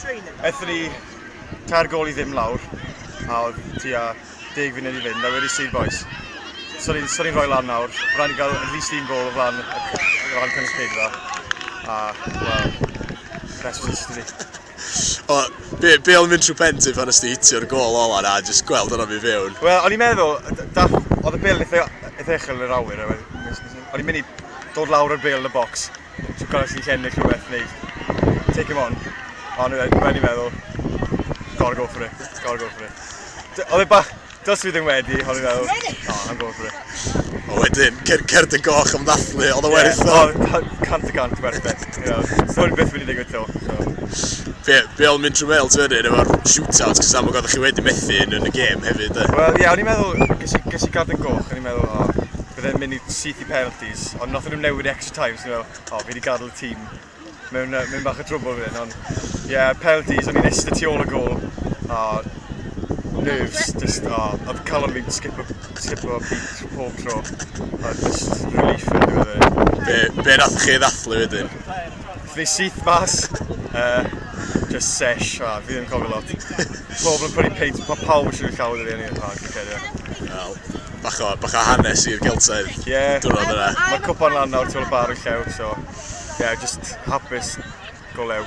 Aethon ni 3 gôl i ddim lawr, a oedd tua 10 funud i fynd, a wedi sydd boys. So ni'n so ni rhoi lan nawr, rhaid ni gael at least un gôl o flaen cynulleidfa. A, wel, rest was history. O, be oedd yn mynd trwy pen ti pan ys ti hitio'r gôl ola na, just gweld hwnna fi fewn? Wel, o'n i'n meddwl, oedd y bêl eitha uchel yn yr awyr, a o'n i'n mynd i dod lawr o'r bêl yn y box, so gael i ennill rhywbeth neu take him on. Ond o'n i'n meddwl, gotta go for it, gotta go for it. Oedd e bach, dylse fi ddim wedi, ond i'n meddwl, "Oh, I'm going for it." O wedyn, cerdyn goch am ddathlu, oedd o werth o? O, 100% werth e. So o'n i byth mynd i ddigwydd 'to. So. Be oedd yn mynd trwy meddwl ti wedyn efo'r shootout, cos amlwg oeddech chi wedi methu yn y gêm hefyd, e? Wel, ie, o'n i'n meddwl, ges i gardyn goch, o'n i'n meddwl, o, bydde'n mynd i syth i penalties, ond nath nhw'n newid i extra time, so o'n i'n meddwl, o, fi wedi gadael y tîm mewn bach o trwbl fan hyn, ond, ie, yeah, penalties, o'n i'n eistedd tu ôl y gôl, a nerves, just, o, oedd calon fi'n skipo beat pob tro, a just relief yn diwedd e. Be nath chi ddathlu wedyn? Fi syth mas, just sesh, a fi ddim yn cofio lot. Pobl yn prynu peint, mae pawb yn siŵr llaw iddo fi yn i'r parc, fi'n credu. Wel, bach o hanes i'r Geltaidd diwrnod yna. Mae cwpan lan nawr tu ôl y bar yn llew, so yeah, just hapus go lew.